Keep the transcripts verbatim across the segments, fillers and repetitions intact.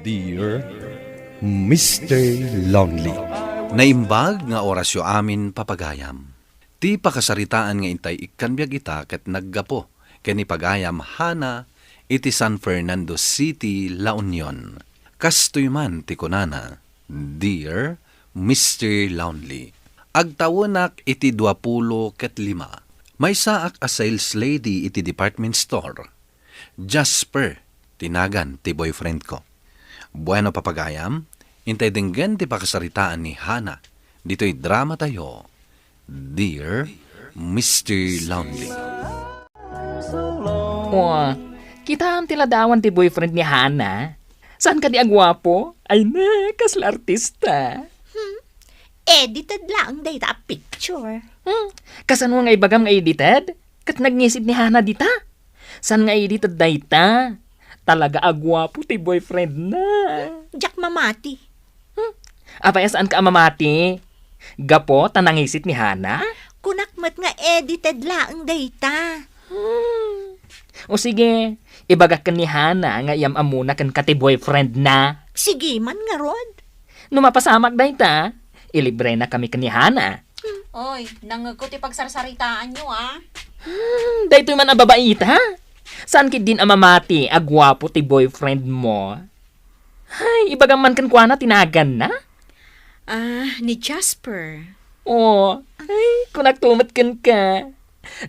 Dear Mister Lonely. Naimbag nga orasyo amin, papagayam. Ti pakasaritaan nga intay ikkan biag ita ket naggapu ken ni pagayam Hana iti San Fernando City, La Union. Kastoy man ti kunana, "Dear Mister Lonely, agtawenak iti duapulo ket lima. Maysaak a sales lady iti department store. Jasper ti nagan ti boyfriend ko." Bueno, papagayam, intay denggen ti pakasaritaan ni Hana ditoy drama tayo, Dear Mister Lonely. Wa, kitaem ti ladawan ti boyfriend ni Hana. Saan kadi a guapo? Ay na, kasla artista. Hmm. Edited laeng dayta a picture. Hmm. Kasano nga ibagam nga edited? Ket nagngisit ni Hana dita. Saan nga edited dayta? Talaga a guapo ti boyfriend na. Diak mamati. Hmm. Apay a saan ka a mamati? Gapu ta nangisit ni Hana? Kunak met nga edited laeng dayta. Hmm. O sige, ibagak ken ni Hana nga iyam-ammona kenka ti boyfriend na. Sige man ngarud. No mapasamak dayta, ilibrena kami ken ni Hana. Oy, nangngegko ti pagsarsaritaanyo, ah. Hmm, daytoy man a babaita. Saan ketdin a mamati a guapo ti boyfriend mo? Ay, ibagam man kenkuana ti naganna? Ah, ni Jasper. Oh, ay, kunakto met kenka.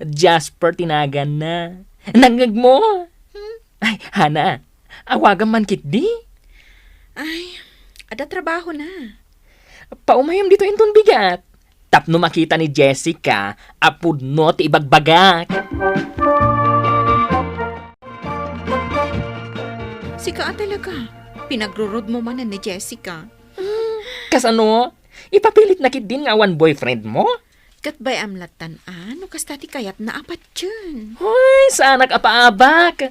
Jasper ti naganna. Nangngegmo? Hmm? Ay, Hana, awagam man ketdi. Ay, adda trabahona. Paumayam ditoy inton bigat. Tapno makita ni Jessica a pudno ti ibagbagak. Sika a talaga, pinagrurudmo manen ni Jessica. Hmm, kasano? Ipapilitna ketdin nga awan boyfriend mo? Ket bay-am lattan a no kasta ti kayatna a patien. Hoy, saanak a paabak!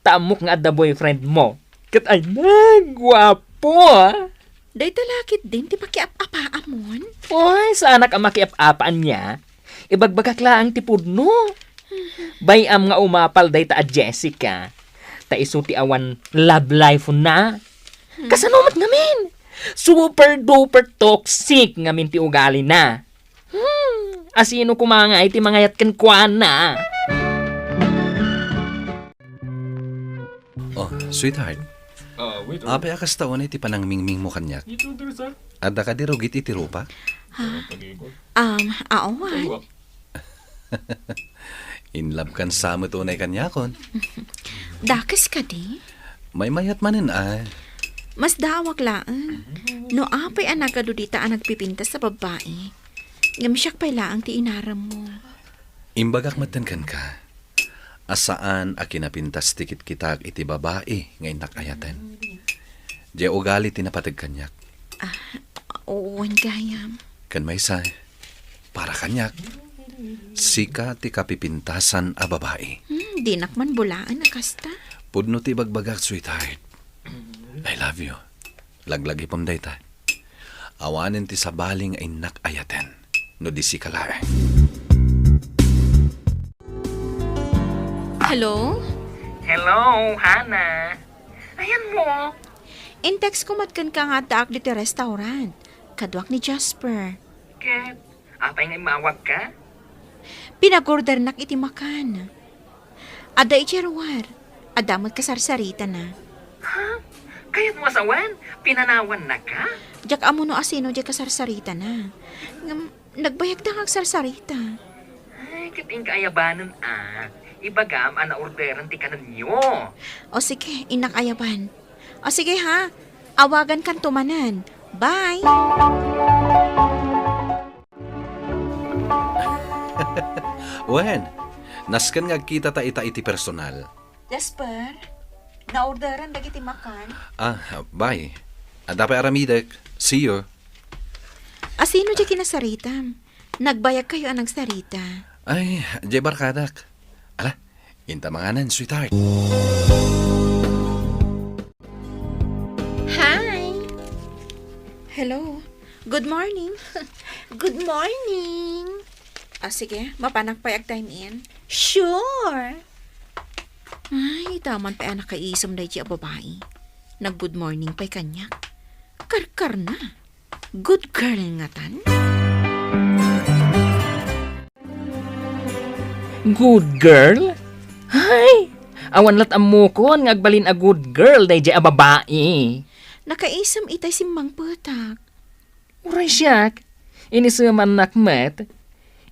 Ta ammok nga adda boyfriend mo. Ket ay na, guapo, ah! Dayta la ketdin ti pakiap-apaamon? Hoy, saanak a makiap-apa ania. Ibagbagak laeng ti pudno. Bay-am nga umapal dayta a Jessica. Ta isu ti awan love life na. Kasano met ngamin? Super duper toxic ngamin ti ugalina. Hmm, asino koma ngay ti mangayat kenkuana? Oh, sweetheart. Ah, wait, oh. Apay a kasta unay ti panangmingmingmo kaniak? Ito, sir. Adda kadi rugit iti rupak? Ha? Um, awan. In love kan sa met unay kaniakon. Dakes kadi? Maymayat manen ay. Masdaawak laeng. No apay a nagadu dita a nagpipintas a babbai. Ngem siak pay laeng ti inarammo. Imbagak metten kenka a saan a kinapintas ti kitkitak iti babai nga innak ayaten. Diay ugali ti napateg kaniak. Ah, wen gayam. Ken maysa, para kaniak, sika ti kapipintasan a babai. Hmm, dinak man bulaen a kasta. Pudno ti ibagbagak, sweetheart. I love you. Laglagipem dayta. Awanen ti sabali nga innak ayaten no di sika laeng. Hello? Hello, Hana. Ayanmo? In-text ko met kenka nga addaak ditoy restaurant. Kaduak ni Jasper. Ket apay nga immawagka? Pinag-ordernak iti makan. Adda idiay ruar. Adda met kasarsaritana. Ha? Kayatmo a sawen? Pinanawannaka? Diak ammo no asino diay kasarsaritana. Ngem, nagbayagda nga agsarsarita. Ay, ket inka ayabanen, a. Ibagam a naorderan ti kanenyo. O sige, innak ayaban. O sige, ha? Awagankanto manen. Bye! Wen, nasken nga agkitata ita iti personal. Jasper, naorderan dagiti makan. Ah, bye. Adda pay aramidek. See you. Asino diay kinasaritam? Nagbayagkayo a nagsarita. Ay, diay barkadak. Ala, inta manganan, sweetheart. Hi! Hello. Good morning. Good morning. Ah, sige, mapanak pay ag-time in. Sure. Ay, ita man pay a nakaisem daydi a babai. Nag-good morning pay kaniak. Karkarna. Good girl ngatan? Good girl? Hay! Awan lat ammokon nga agbalin a good girl daydiay a babai. Nakaisem itay simmangpetak. Uray siak, inisemannak met.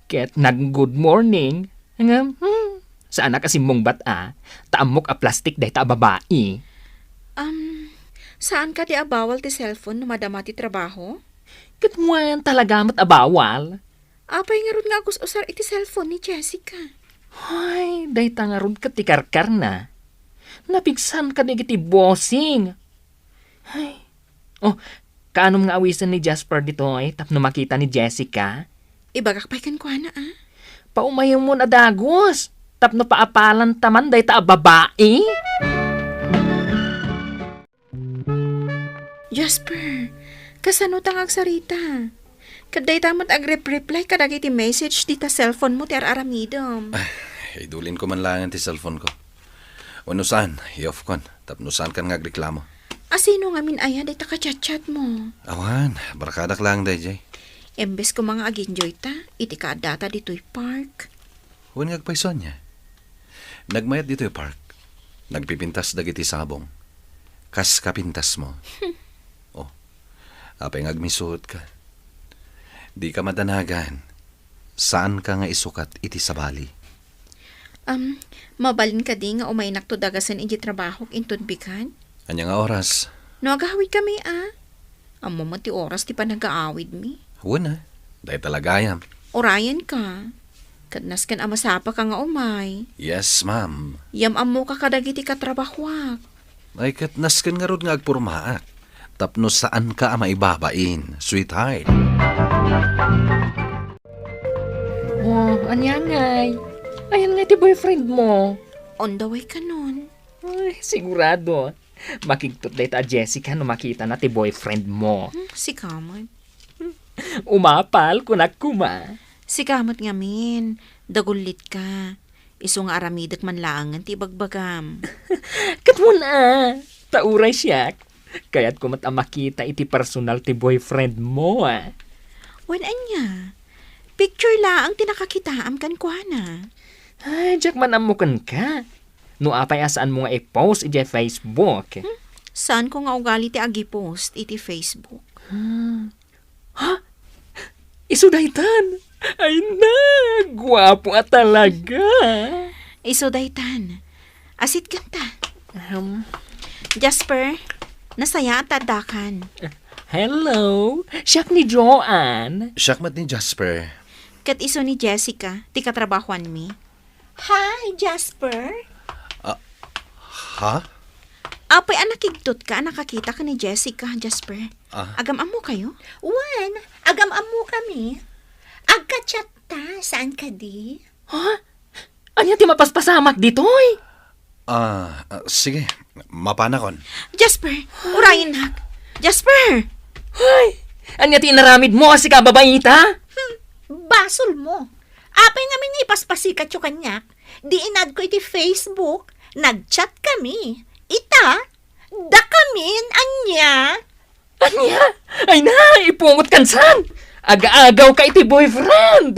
Ket nag-good morning. Ngem, hmm, saanak a simmungbat a, ta ammok a plastik dayta a babai. Um, saan kadi a bawal ti cellphone no madama ti trabaho? Ket wen, talaga met a bawal. Apay ngarud nga agus-usar iti cellphone ni Jessica? Hay, dayta ngarud ket ti karkarna. Napigsan kadagiti bossing. Ay. Oh, kaanom nga awisen ni Jasper ditoy tapno makita ni Jessica? Ibagak pay kenkuana, a? Paumayemon a dagus, tapno paapalanta man dayta a babai. Jasper, kasano ta nga agsarita? Ket dayta met agrep-reply kadagiti message dita cellphone mo ti ar-aramidem. Ay, idulinko man laengen ti cellphone ko. Wenno saan, i-off kon, tapno saankan nga agreklamo. A, sino ngamin aya dayta kachatchat mo? Awan, barkadak laeng daydiay. Imbes koma nga ag-enjoy ta, iti kaaddata ditoy park. Wen nga agpayso ania? Nagmayat ditoy park. Nagpipintas dagiti sabong. Kas kapintas mo. Oh, apay nga agmisuot ka? Dika madanagan. Saanka nga isukat iti sabali. Am, mabalin kadi nga umaynakto dagasen iti trabahok inton bigat? Ania nga oras? No agawidkami, a? Ammom met ti oras ti panagaawidmi. Wen a, dayta la gayam. Urayenka. Ket nasken a masapaka nga umay. Yes, ma'am. Yam-ammoka kadagiti katrabahoak. Ay, ket nasken ngarud nga agpormaak. Tapno saanka a maibabain, sweetheart. Oh, ania ngay? Ayan nga ti boyfriend mo. On the way kanon. Ay, sigurado. Makigtot dayta a Jessica no makitana ti boyfriend mo. Hmm, sika met. Umapal, kunak koma. Sika met ngamin, dagullitka. Isu nga aramidek man laengen ti ibagbagam. Ket wen a, ta uray siak, kayatko met a makita iti personal ti boyfriend mo, a. Wen ania? Picture laeng ti nakakitaam kenkuana. Ay, diak man ammo kenka. No apay a saanmo nga i-post idiay Facebook? Hmm? Saanko nga ugali ti agi-post iti Facebook. Hmm. Ha? Isu daytan? Ay na, guapo a talaga. Isu daytan. Asitgenta. Ahem. Jasper, nasayaat ta addakan. Hello, siak ni Joanne. Siak met ni Jasper. Ket isu ni Jessica, ti katrabahoanmi. Hi, Jasper. Ah, ha? Apay a nakigtotka a nakakita ken ni Jessica, Jasper? Ah. Agam-ammokayo? Wen, agam-ammokami. Agka-chat ta, saan kadi? Ha? Ania ti mapaspasamak ditoy? Ah, ah, sige. Mapanakon. Jasper, urayennak. Jasper! Ay! Ania ti inaramidmo a sika a babaita? Hmm, basolmo. Apay ngamin nga ipaspasikatyo kaniak? Di inadko iti Facebook, nag-chat kami. Ita, dakamin, ania? Ania? Ay na, ipungot kansan! Aga-agawka iti boyfriend!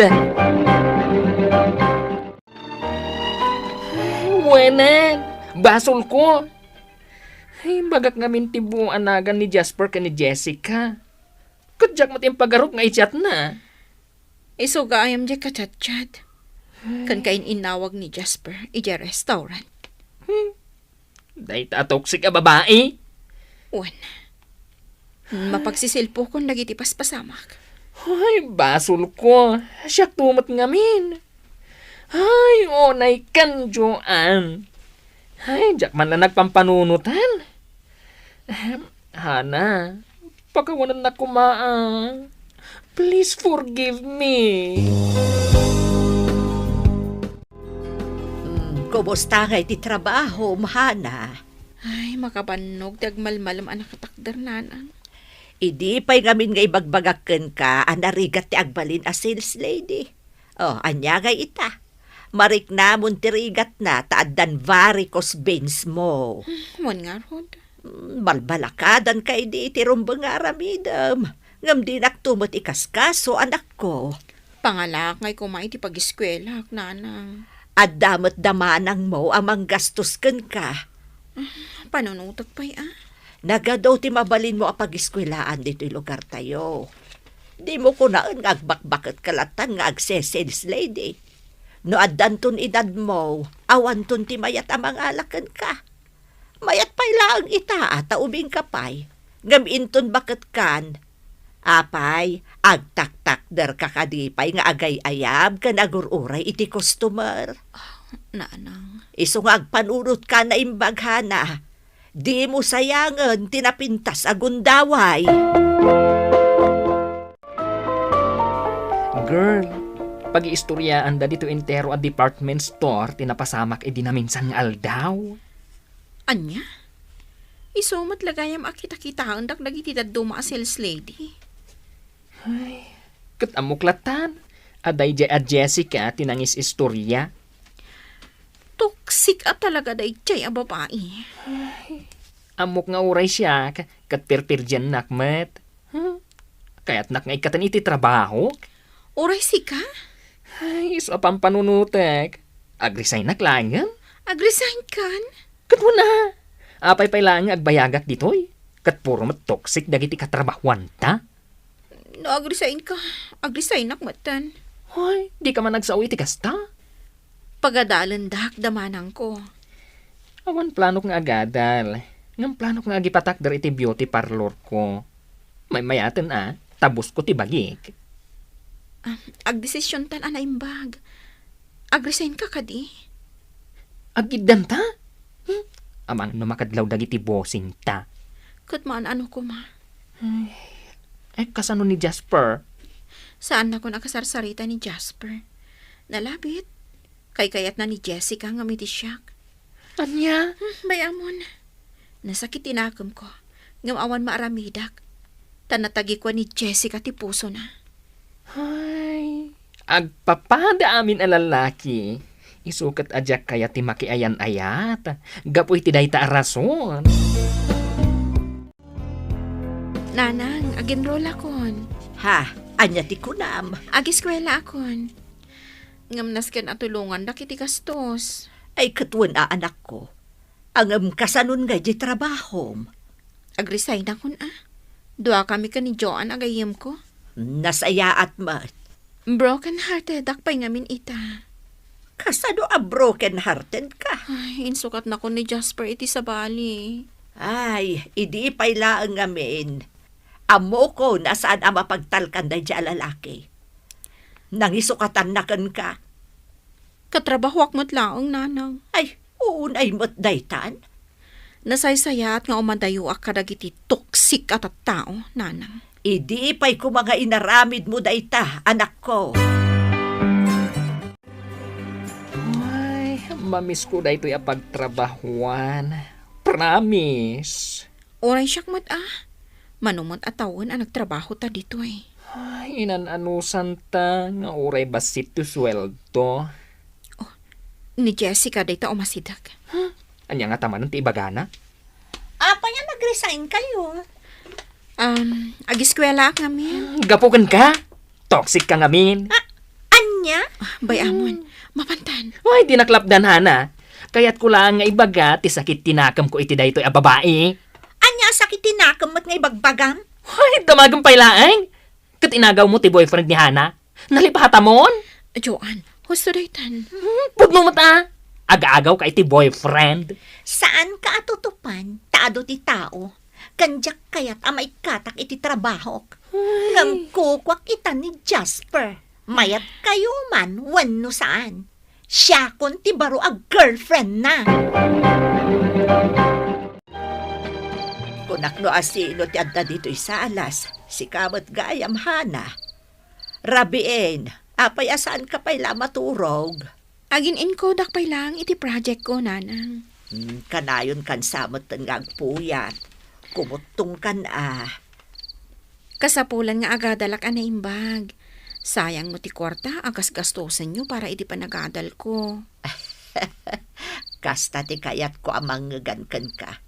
Ay, wenen, basolko. Ay, bagak ngamin ti buong anagan ni Jasper ken ni Jessica. Ket diak met impagarup nga i-chatna. Isu gayam diay kachatchat. Ken kain-innawag ni Jasper idiay restaurant. Hmm. Dayta a toxic a babai. Wen. Mapagsisilpokon dagiti paspasamak. Ay, basolko. Siakto met ngamin. Ay, unaykan, Joanne. Ay, diak man la nagpampanunotan. Ahem, Hana, pakawanennak koma a. Please forgive me. Mm, kumusta ngay ti trabahom, Hana? Ay, makabannog ti agmalmalem a nakatakder, Nanang. Idi pay ngamin nga ibagbagak kenka a narigat ti agbalin a sales lady. Oh, ania ngay ita? Mariknamon ti rigatna ta addan varicose veins mo. Hmm, wen ngarud. Balbalakadanka idi iti rumbeng nga aramidem, ngem dinakto met ikaskaso, anakko. Pangalaak ngay koma iti pagiskuelak, nanang. Adda met da manangmo a manggastos kenka. Panunotek pay, a? Nagadu ti mabalinmo a pagiskuelaan ditoy lugartayo. Dimo kunaen nga agbakbaketko latta nga agse-sales lady. No addanton edadmo, awanton ti mayat a mangala kenka. Mayat pay laeng ita a ta ubingka pay, ngem inton baketkan, apay, agtaktakderka kadi pay nga agay-ayab ken agur-uray iti customer? Ah, nanang. Isu nga agpanunotka a naimbag, Hana. Dimo sayangen ti napintas a gundaway. Girl, pag-iistoryaanda ditoy entero a department store ti napasamak idi naminsan nga aldaw. Ania? Isu met la gayam a kitakitaendak dagiti dadduma a sales lady. Ay, ket ammok lattan a daydiay a Jessica ti nangis-istorya. Toxic a talaga daydiay a babai. Ay, ammok nga uray siak ket pirpirdiannak met. Hmm? Kayatnak nga ikkaten iti trabahok? Uray sika? Ay, isu a pampanunotek. Agresignak laengen? Agresign kan? Ket wen a, apay pay laeng nga agbayagak ditoy? Ket puro met toxic dagiti katrabahuanta. No agresign ka, agresignak metten. Hoy, di ka man agsao iti kasta? Pagadalendak da manangko. Awan planok nga agadal, ngem planok nga agipatakder iti beauty parlor ko. Maymayaten a, ta boss ko ti bagik. Ah, agdesisiontan a naimbag. Agresign ka kadi? Agiddanta? Hmm? Amangan no makadlaw dagiti bossingta. Ket maan-ano koma? Ay, eh, kasano ni Jasper? Saannakon a kasarsarita ni Jasper. Nalabit. Kaykayatna ni Jessica ngem iti siak. Ania? Hmm, bay-amon. Nasakit ti nakemko, ngem awan maaramidak. Ta natagikua ni Jessica ti pusona. Ay, agpapada amin a lalaki. Isu ket a diak kayat ti makiayan-ayat gapu iti dayta a rason. Nanang, ag-enrollakon. Ha? Ania ti kunam? Agiskuelaakon. Ngem nasken a tulongandak iti gastos. Ay, ket wen a, anakko. Ngem kasanon ngay ti trabahom? Agresignakon a. Duakami ken ni Joan a gayyemko. Nasayaat met. Broken-heartedak pay ngamin ita. Kasano a broken-hearted ka? Ay, insukatnakon ni Jasper iti sabali. Ay, idi pay laeng ngamin. Ammokon a saan a mapagtalkan daydiay a lalaki. Nangisukatanna kenka. Katrabahoak met laeng, nanang. Ay, unay met daytan. Nasaysayaat nga umadayoak kadagiti toxic a tattao, nanang. Idi pay koma nga inaramidmo dayta, anakko. Ay, mamisko daytoy a pagtrabahuan. Promise. Uray siak met a. Mano met a tawen a nagtrabahota ditoy. Ay, inan-anusanta nga uray bassit ti sueldo. Oh, ni Jessica dayta umasideg. Hmm? Ania ngata manen ti ibagana? Apay a nag-resign kayo? Um, agiskuelaak ngamin. Gapu kenka? Toxic ka ngamin. Ah, ania? Ah, bay-amon. Hmm. Mapantan. Ay, di naklapdan, Hana. Kayatko laeng nga ibaga ti sakit ti nakemko iti daytoy a babai. Ania a sakit ti nakem met nga ibagbagam? Ay, damagem pay laeng. Ket inagawmo ti boyfriend ni Hana. Nalipatamon? Joan, husto daytan. Hmm, pudno met a. Agaagawka iti boyfriend. Saanka a tutupan, ta adu ti tao. Ken diak kayat a maikkatak iti trabahok. Ay. Ngem kukuak ita ni Jasper. Mayat kayo man wenno saan. Siakon ti baro a girlfriend na. Kunak no asino ti adda ditoy salas, sika met gayam, Hana. Rabiin, apay a saanka pay la maturog? Agin-inkodak pay laeng iti project ko, nanang. Hmm, kanayon kan sa metten nga agpuyat. Kumuttongkan a. Kasapulan nga agadalak a naimbag. Sayang mo ti kuarta a gasgastosenyo para iti panagadal ko. Kasta ti kayatko a mangngegan kenka.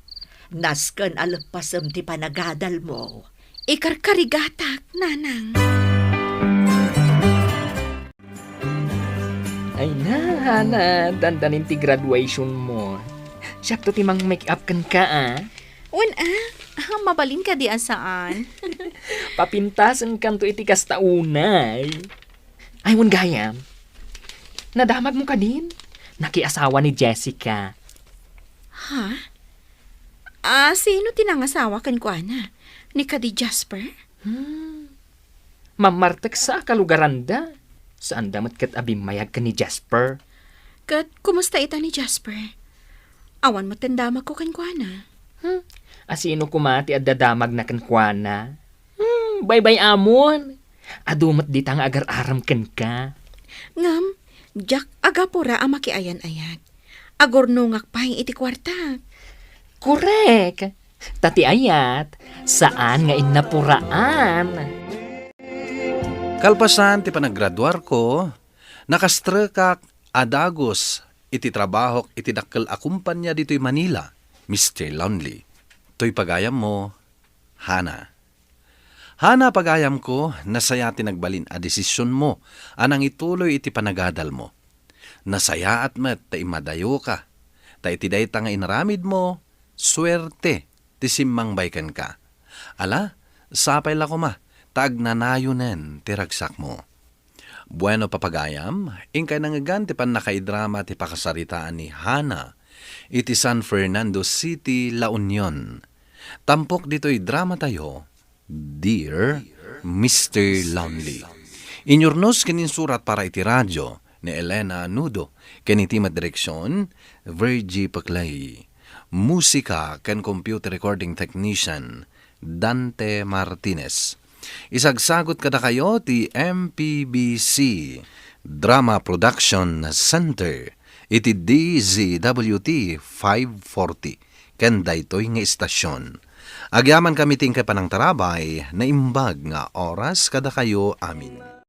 Nasken a leppasem ti panagadalmo. Ikarkarigatak, nanang. Ay na, Hana, dandanin ti graduation mo. Siakto ti mang-make up kenka, a? Wen, a? Ah, mabalin kadi a saan? Papintasenkanto iti kasta unay. Ay, wen gayam. Nadamagmo kadin? Nakiasawa ni Jessica. Ha? Ah, sino ti nangasawa kenkuana? Ni kadi Jasper? Hmm. Mammarteksa a kalugaranda. Saanda met ket a bimmayag ken ni Jasper. Ket kumusta ita ni Jasper? Awan met ti damagko kenkuana. Hmm. A sino koma ti adda damagna kenkuana? Hmm, baybay-amon. Adu met dita nga agar-arem kenka. Ngem, diak agapura a makiayan-ayat. Agurnongak pay iti kuartak. Korek. Ta ti ayat, saan nga innapuraan. Kalpasan ti panagraduarko, nakastrekak a dagus iti trabahok iti dakkel a kumpania ditoy Manila, Mister Lonely. Toy pagayammo, Hana. Hana, pagayamko, nasaya ti nagbalin a desisionmo a nangituloy iti panagadalmo. Nasayaat met ta immadayoka, ta iti dayta nga inaramidmo, suerte ti simmangbay kenka. Ala, sapay la koma, ta agnanayonen ti ragsakmo. Bueno, papagayam, inkay nangngegan ti pannakaidrama ti pakasaritaan ni Hana iti San Fernando City, La Union. Tampok ditoy dramatayo, Dear Mister Lonely. Inyurnos ken insurat para iti radio ni Elena Nudo, ken iti met direksion, Virgie Paclay. Musika ken computer recording technician, Dante Martinez. Isagsagut kadakayo ti M P B C Drama Production Center iti D Z W T five forty ken daytoy nga istasion. Agyamankami ti inkay panangtarabay, naimbag nga oras kadakayo amin.